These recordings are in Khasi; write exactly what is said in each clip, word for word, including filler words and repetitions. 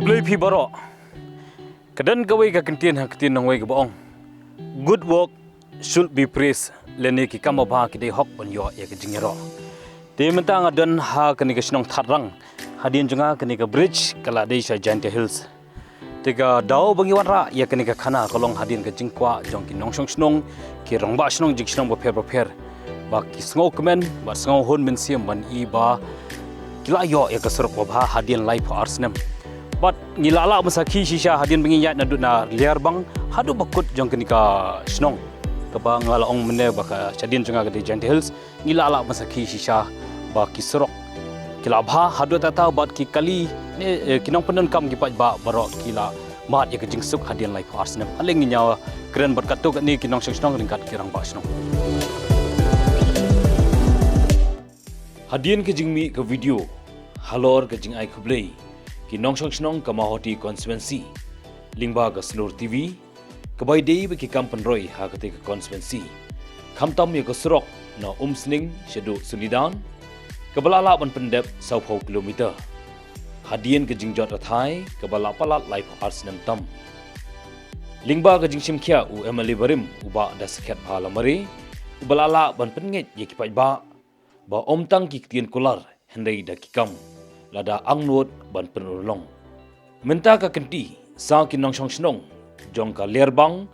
Khublei phi baroh. Ka don kawei ka kyntien ha ka ktien nongwei kaba ong, "Good work should be praised." Lane ki kam babha ki dei hok ban ïoh ïa ka jingïaroh. Te mynta nga don ha kane ka shnong Thadrang. Hadien jong nga kane ka bridge ka la dei sha Jaintia Hills. Te ka daw ba ngi wanrah ïa kane ka khana ka long hadien ka jingkwah jong ki nongshong shnong, ki rangbah shnong jong ki shnong bapher bapher, ba ki sngewkmen bad sngewhun mynsiem ban i ba ki la ïoh ïa ka surok babha hadien laiphew ar snem. Bad ngi la lah ban sakhi shisha hadien ba ngi ïaid naduh na Liarbang haduh ba kut jong kane ka shnong, kaba nga la ong mynne ba ka shadien jong nga ka dei Jaintia Hills. Ngi la lah ban sakhi shisha ba ki surok ki la bha haduh katta, bad ki kali ne, eh, ki nongpyndonkam ki paidbah baroh ki la mad ïa ka jingsuk hadien laiphew ar snem. Ale ngin ïa kren bad katto katne ki nongshong shnong ryngkat ki rangbah shnong. Hadien ka jingmih ka video halor ka jingai khublei ki nongshong shnong ka Mawhati constituency, lyngba ka Snor T V, kaba ïadei bad ki kam pynroi ha katei ka constituency, khamtam ïa ka surok na Umsning shaduh Sunidan, kaba la lah ban pyndep sawphew kilometer hadien ka jingjot rathai kaba la palat laiphew ar snem tam. Lyngba ka jingshim khia u M L A barim u Bah Dasakhiat Bhalamare, uba la lah ban pynngeit ïa ki paidbah ba ym tang ki ktien kular hynrei da ki kam, lada angnud ban pynurlong. Mynta ka kynti sa ki nongshong shnong jong ka Liarbang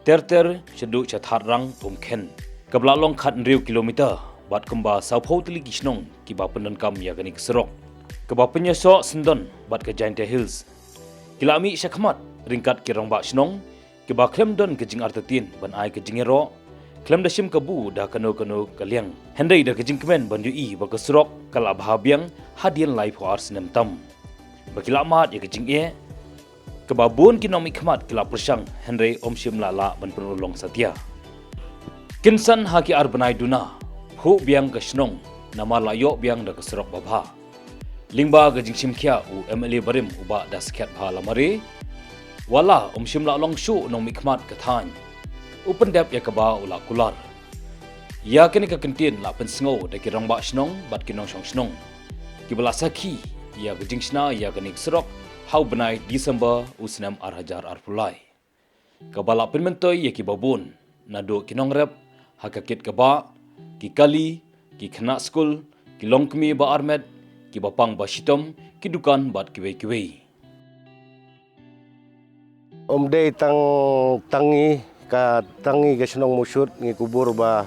ter ter shaduh sha Thadrang Umkhen, kaba la long khathynriew kilometer bad kumba sawphew tylli ki shnong kiba pyndonkam ïa kane ka surok, kaba pynïasoh syndon bad ka Jaintia Hills, ki la mih shakhmat ryngkat ki rangbah shnong, kiba khlem don ka jingartatien ban ai ka jingïaroh, khlem da shim kabu da kano kano ka liang, hynrei da ka jingkmen ban ïohi ba ka surok ka la bha biang hadien laiphew ar snem tam, ba ki la mad ïa ka jingeh, kaba bun ki nongmihkhmat ki la pyrshang hynrei ym shym la lah ban pynurlong satia. Kynsan ha ki ar bnai duna, phuh biang ka shnong namar la ïoh biang da ka surok babha. Lyngba ka jingshim khia u M L A barim u Bah Dasakhiat Bhalamare, wat la ym shym la long shuh u nongmihkhmat ka thaiñ, u pyndep ïa kaba u la kular. Ïa kane ka kyntien la pynsngew da ki rangbah shnong bad ki nongshong shnong, kiba la sakhi ïa ka jingshna ïa kane ka surok ha u bnai December u snem ar hajar arphew lai, kaba la pynmyntoi ïa kiba bun, naduh ki nongrep ha ka kit ka bah, ki kali, ki khynnah skul, ki longkmie ba armet, kiba pang ba shitom, ki dukan bad kiwei kiwei. Ym dei tang, tang ngi, ka tang ngi ka shnong Mushut ngi kubur ba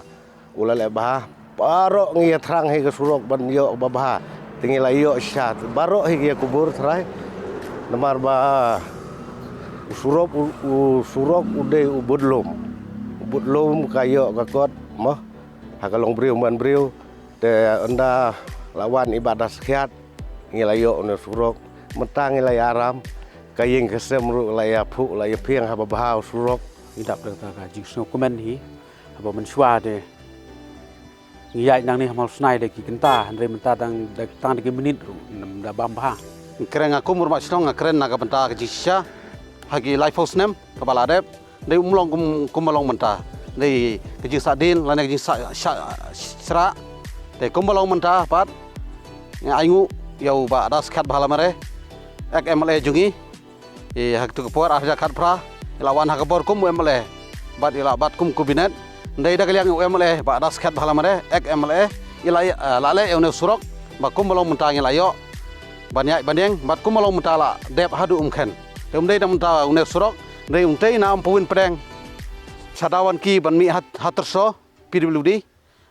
u la leh bha. Baroh ngi ïathrang hi ka surok ban ïoh ba bha. Te ngi la ïoh shisha baroh hi ki ïa kubur trai. Namar ba u surok u, u surok u dei u budlum. U budlum ka ïoh ka kot mo ha ka longbriew manbriew. Te ynda la wan i Bah Dasakhiat ngi la ïoh une u surok. Mynta ngi la ïaram, ka ïing ka sem ruh la ïaphuh la ïaphieng ha ba bha u surok. Ngi dap da kata ka jingsngewkmen hi haba mynshuwa te ngi ïaid nangne ha Mawsnai da ki kynta, hynrei mynta tang da, tang da ki minit ruh ym da bam bha. Nga kren, nga kum u rangbah shnong nga kren na ka bynta ka jingshisha ha ki laiphew snem kaba la dep. Dei ym long kum, kumba long mynta. Dei ka jingsahdien lane ka jingsa, sha, shrah. Dei kumba long mynta pat nga ainguh ïa u Bah Dasakhiat Bhalamare, ex M L A jong ngi. I ha katu ka por ar hajar khatphra i la wan ha ka bor kum u M L A. Bad i la bat kum cabinet. Dei da ka liang u M L A Bah Dasakhiat Bhalamare, ex M L A, i la, eh, la leh ïa une u surok ba kumba long mynta ngi la ïoh ban ïaid ban ïeng, bad kumba long mynta la dep haduh Umkhen. Te ym dei da mynta une u surok, dei ym tei na Umpawin pdeng sha Dawan ki ban mih ha, ha Tyrso, P W D.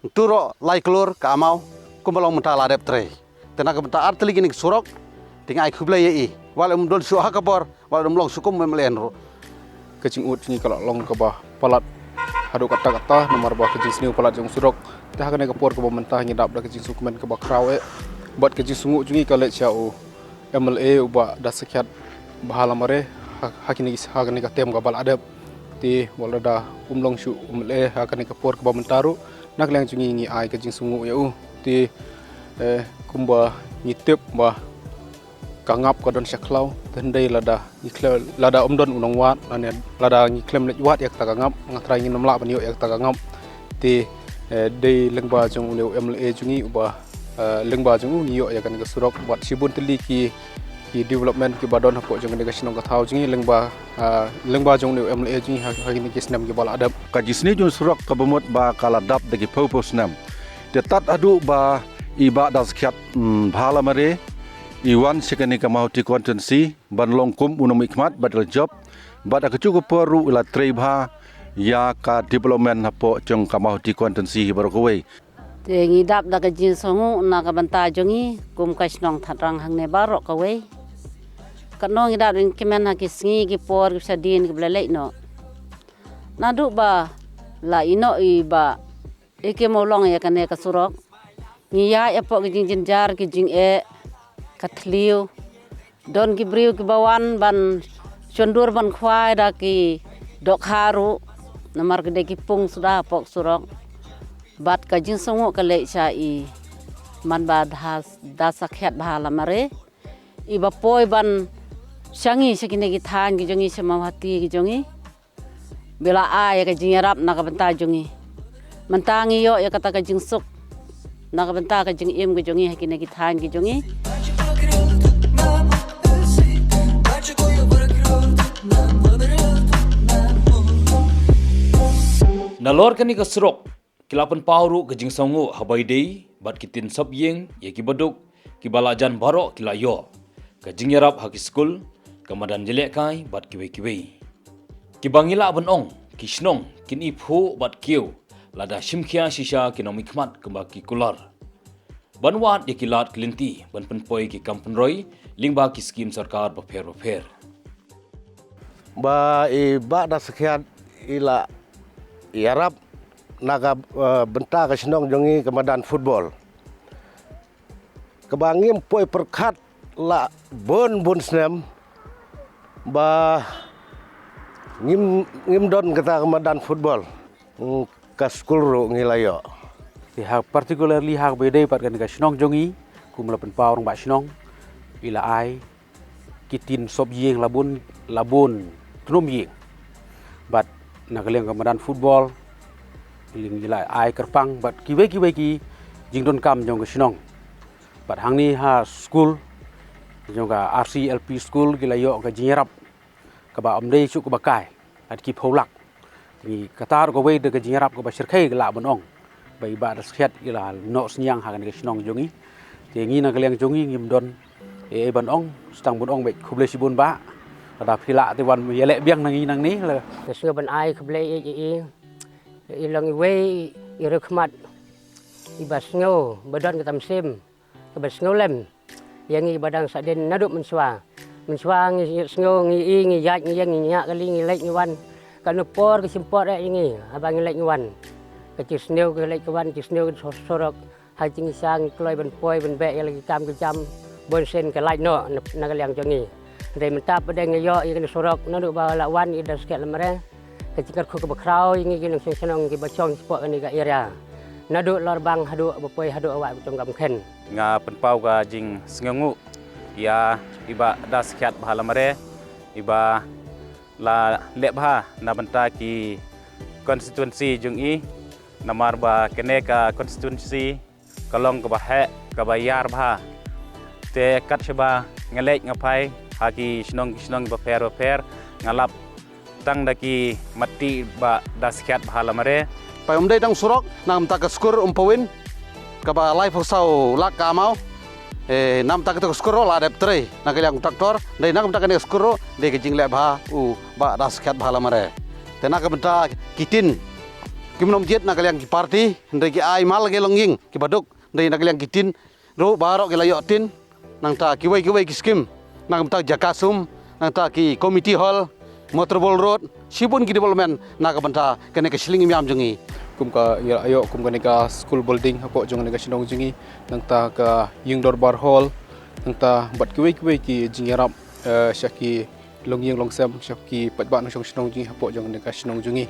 Ntu ruh lai klur ka amaw kumba long mynta la dep trei. Te na ka bynta ar tylli kine ki surok te nga ai khublei ïa i. Wat la ym don shuh ha ka bor, wat la ym long shuh kum u M L A ruh. Ka jingud jong ngi ka la long kaba palat haduh katta katta namar ba ka jingsniew palat jong u surok. Te ha kane ka por kaba mynta ngi dap da ka jingsngewkmen kaba khraw eh. Bad ka jingsngew jong ngi ka leit sha u M L A u Bah Dasakhiat Bhalamare ha, ha kine ki, ha kane ka term kaba la dep. Te wat lada um long shuh u M L A ha kane ka por kaba mynta ruh, na ka liang jong ngi ngi ai ka jingsngew ïa u. Te, eh, kumba ngi tip ba ka ngap ka don sha khlaw, te hynrei lada ngi khlem, lada um don u nongwad, lane lada ngi khlem leit wad ïa kata ka ngap, nga trai ngin ym lah ban ïoh ïa kata ka ngap. Te, eh, dei lyngba jong une u M L A jong ngi uba, eh, lyngba jong u ngi ïoh ïa kane ka surok bad shibun tylli ki, ki development kiba don hapoh jong kane ka shnong ka thaw jong ngi lyngba, ah, lyngba jong une u M L A jong ngi ha, ha kine ki snem kiba la dep. Ka jingsniew jong surok kaba mut ba ka la dap da ki phew phew snem. Te tad haduh ba i Bah Daskhiat, mm, Bhalamare i wan sha kane ka Mawhati constituency ban long kum u nongmihkhmat bad i la jop, bad ha kajuh ka por ruh i la trei bha ïa ka development hapoh jong ka Mawhati constituency hi baroh kawei. Te ngi dap da ka jingsngewnguh na ka bynta jong ngi kum ka shnong Thadrang hangne baroh kawei. Katno ngi dap da ka jingkmen ha ki sngi ki por kiba shadien kiba la leit noh. Naduh ba la ïehnoh i Bah A K Mawlong ïa kane ka surok, ngi ïaid hapoh ki jingjynjar, ki jingeh, ka thliew. Don ki briew kiba wan ban shon dur ban khwai da ki dohkha ruh, namar ki dei ki pung suda hapoh surok. Bad ka jingsngewnguh ka leit sha i man Bah Das, Daskhiat Bhalamare, iba poi ban sha ngi sha kine ki thaiñ ki jong ngi, sha Mawhati ki jong ngi, ba la ai ïa ka jingïarap na ka bynta jong ngi. Mynta ngi ïoh ïa kata ka jingsuk na ka bynta ka jingim ka jong ngi ha kine ki thaiñ ki jong ngi. Nalor kane ka surok, ki la pynpaw ruh ka jingsngewnguh haba ïadei bad ki tin sop ïing ïa kiba duk, kiba la jan baroh ki la ïoh ka jingïarap ha ki skul, ka madan jingïalehkai bad kiwei kiwei. Kiba ngi lah ban ong, ki shnong kin ïaphuh bad kiew lada shim khia shisha ki nongmihkhmat kumba ki kular. Ban wad ïa ki lad ki lynti ban pynpoi ki kam pynroi lyngba ki skim sorkar bapher bapher. Ba i Bah Daskhiat i la ïarap na ka, eh, bynta ka shnong jong ngi ka madan football. Kaba ngim poi pyrkhat la bun bun snem ba ngim, ngim don kata ka madan football. Hmm, ka skul ruh ngi la ïoh. Te ha particularly ha kaba ïadei bad kane ka shnong jong ngi, kum la pynpaw rangbah shnong, i la ai ki tin sop ïing la bun, la bun tnum ïing. Bad na ka liang ka madan football, i la ai kyrpang bad kiwei kiwei ki jingdonkam jong ka shnong. Bad hangne ha skul jong ka R C L P school ki la ïoh ka jingïarap kaba ym dei shuh kaba kai, ha ki phew lak. Te ngi, kata ruh kawei da ka jingïarap kaba shyrkhei ka lah ban ong. Ba i Bah Daskhiat i la noh synñiang ha kane ka shnong jong ngi. Te ngi na ka liang jong ngi ngim don ei ei ban ong, sa tang ban ong beit khublei shibun Bah. Lada phi lah te wan ïaleh biang na ngi nangne la. Nga sngew ban ai khublei ïa i, i, i long iwei i riewkhmat iba sngew ba don kata mynsiem kaba sngewlem ïa ngi ba dang sah dien naduh mynshuwa. Mynshuwa ngi sngew, ngi i, ngi ïaid, ngi ïeng, ngi ñiah kali, ngi leit ngi wan. Katno por ka shim por eh ïa ngi haba ngi leit ngi wan. Ka jingsniew ka leit ka wan, jingsniew ka sur-, surok. Ha jingshisha ngi kloi ban poi ban beh ïa la ki kam ki jam. Bun sien ka lait noh na, na ka liang jong ngi. Hynrei mynta pat de ngi ïoh ïa kane ka surok naduh ba la wan i Daskhiat Lamare. Ka jingkyrkhu kaba khraw ïa ngi ki nongshong shnong kiba shong shapoh kane ka area. Naduh Lawrbang haduh ba poi haduh Wah Jong Kam Khen. Nga pynpaw ka jingsngewnguh ïa i Bah Daskhiat Bhalamare, iba la leh bha na bynta ki constituency jong i, namar ba kane ka constituency ka long kaba heh, kaba ïar bha. Te kat shaba nga leit nga phai ha ki shnong ki shnong bapher bapher, nga lap tang da ki matti Bah Daskhiat Bhalamare. Phai, ym dei tang surok, na ka bynta ka skur Umpawin kaba laiphew saw lak ka amaw. Eh, na ka bynta kata ka skur ruh la dep trei na ka liang u tractor, dei na ka bynta kane ka skur ruh dei ka jingleh bha u Bah Daskhiat Bhalamare. Te na ka bynta ki tin kim nym jied na ka liang ki party, hynrei ki ai ma la ki longïing kiba duk, dei na ka liang ki tin ruh baroh ki la ïoh tin, nangta kiwei kiwei ki skim, na ka bynta jaka sum, nangta ki community hall, motor ball road, shibun ki development na ka bynta kane ka shilliang im ïam jong ngi. Kum ka ïa ïoh kum kane ka school building hapoh jong kane ka shnong jong ngi, nangta ka ïing dorbar hall, nangta bad kiwei kiwei ki jingïarap, eh, sha ki longïing longsem, sha ki paidbah nongshong shnong jong ngi hapoh jong kane ka shnong jong ngi.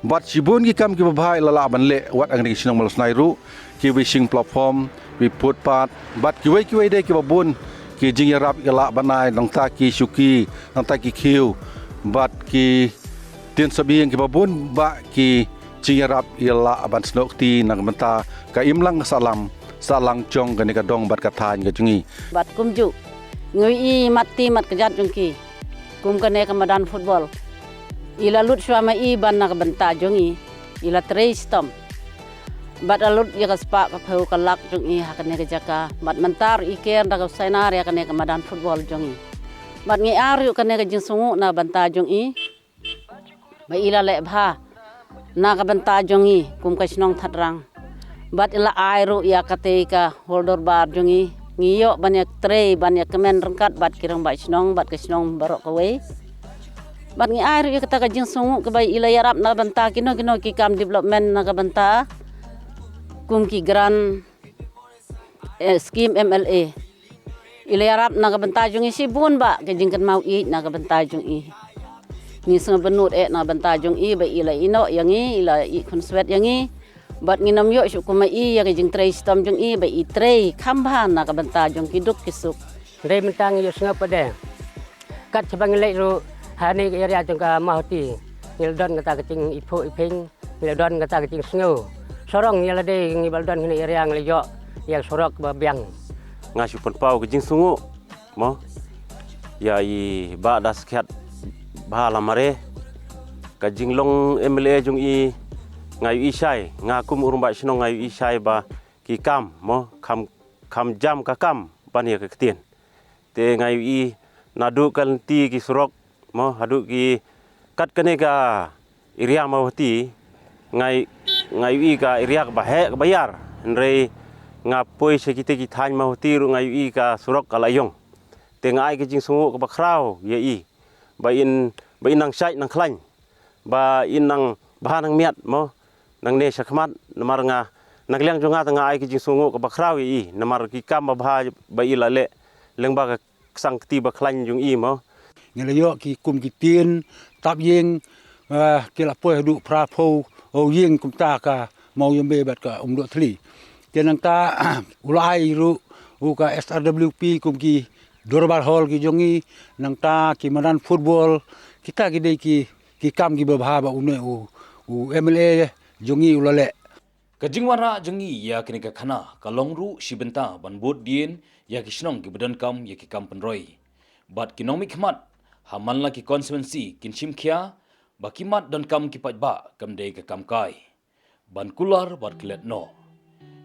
Bad shibun ki kam kiba bha i la lah ban leh wat ha kane ka shnong Mawlasnai ruh, kiwei shing platform, kiwei footpath, bad kiwei kiwei de kiba bun ki jingïarap i la lah ban ai, nangta ki shuki, nangta ki khiew, bad ki tin sop ïing, kiba bun bah ki jingïarap i la lah ban snoh kti na ka bynta ka imlang ka sahlang, sahlang jong kane ka dong bad ka thaiñ ka jong ngi. Bad kumjuh Ngi i mat ti mat kjat jong ki. Kum kane ka madan football. I la lut shuwa ma i ban na ka bynta jong i. I la trei stom. Bad la lut ïa ka spah ka phew ka lak jong i ha kane ka jaka. Bad mynta ruh i ker da ka sainar ïa kane ka madan football jong i. Bad ngi ai ruh kane ka jingsngew na ka bynta jong i. Ba i la leh bha na ka bynta jong i kum ka shnong Thadrang. Bad i la ai ruh ïa katei ka hall dorbar jong i. Ngi ïoh ban ïa trei ban ïa kmen ryngkat bad ki rangbah shnong bad ka shnong baroh kawei. Bad ngi ai ruh ïa kata ka jingsngew kaba i la ïarap na ka bynta kino kino ki kam development na ka bynta kum ki grant eh, skim M L A. I la ïarap na ka bynta jong i shibun ba ka jingkynmaw i na ka bynta jong i. Ngi sngewbynnud eh na ka bynta jong i ba i la ïehnoh ïa ngi, i la ïeh khunswet ïa ngi. Bad ngin ym ïoh shuh kum ma i ïa ka jingtrei shitom jong i ba i trei kham bha na ka bynta jong ki duk ki suk. Dei mynta ngi ïohsngew pat de. Kat shaba ngi leit ruh ha kane ka area jong ka Mawhati. Ngi la don kata ka jingiphuh iphieng, ngi la don kata ka jingsngew. Sarong ngi la dei ngi ba la don ha kane area ngi la ïoh ïa ka surok ba biang. Nga shu pynpaw ka jingsngew mo. Ïa i Bah Daskhiat Bha Lamare. Ka jinglong M L A jong i nga ïohi shai, nga kum u rangbah shnong nga ïohi shai ba ki kam mo, kham kham jam ka kam ban ïa ka ktien. Te nga ïohi naduh ka lynti ki surok mo haduh ki kat kane ka area Mawhati nga ïohi ka area kaba heh kaba ïar. Hynrei nga poi sha kita ki thaiñ Mawhati ruh nga ïohi ka surok ka la ïong. Te nga ai ka jingsngew kaba khraw ïa i ba in ba in nang shait nang khlaiñ. Ba in nang bha nang miat mo nangne shakhmat namar nga na ka liang jong nga te nga ai ka jingsngew kaba khraw ïa i namar ki kam ba bha ba i la leh lyngba ka ksang kti ba khlaiñ jong i mo. Ngi la ïoh ki kum ki tin tap ïing ki la poi haduh phra phew ïing kumta ka Mawïambe bad ka Umdohthli. Te nangta u la ai ruh u ka S R W P kum ki Dorbar Hall ki jong i nangta ki madan football kita ki dei ki ki kam kiba bha ba une u u M L A jong i u la leh. Ka jingwanrah jong i ïa kane ka khana ka long ruh shi bynta ban bud dien ïa ki shnong kiba donkam ïa ki kam pynroi. Bad ki nongmihkhmat ha man la ki constituency kin shim khia ba ki mat donkam ki paidbah kam dei ka kam kai ban kular bad klet noh.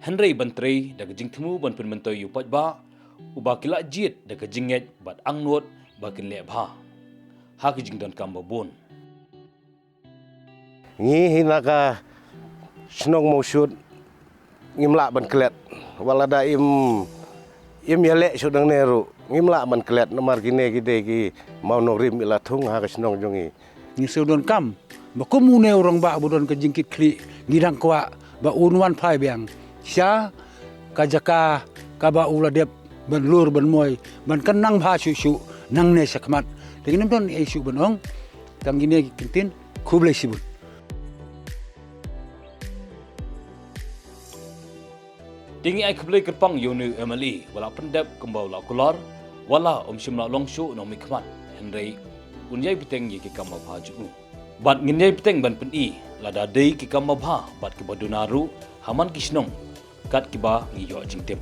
Hynrei ban trei da ka jingthmu ban pynmyntoi ïa u paidbah uba ki la jied da ka jingngeit bad angnud ba kin leh bha ha ka jingdonkam ba bun. Ngi hi na ka shnong Mawshut ngim lah ban klet wat lada im im ïaleh shuh nangne ruh ngim lah ban klet namar kine ki dei ki mawnongrim i la thung ha ka shnong jong ngi. Ngi shu donkam ba kum une u rangbah ba don ka jingkitkhlieh ngi dang kwah ba un wan phai biang sha ka jaka kaba u la dep ban lur ban moi ban kan nang bha shuh shuh nangne shakhmat. Te ngin ym don ei shuh ban ong tang kine ki ktien. Khublei shibun. Te ngi ai khublei kyrpang ïa une u M L A ba la pyndep kumba u la kular, wat la um shym la long shuh u nongmihkhmat, hynrei un ïai bteng ïa ki kam babha jong u. Bad ngin ïai bteng ban pyni lada dei ki kam babha bad kiba duna ruh ha man ki shnong kat kiba ngi ïoh jingtip.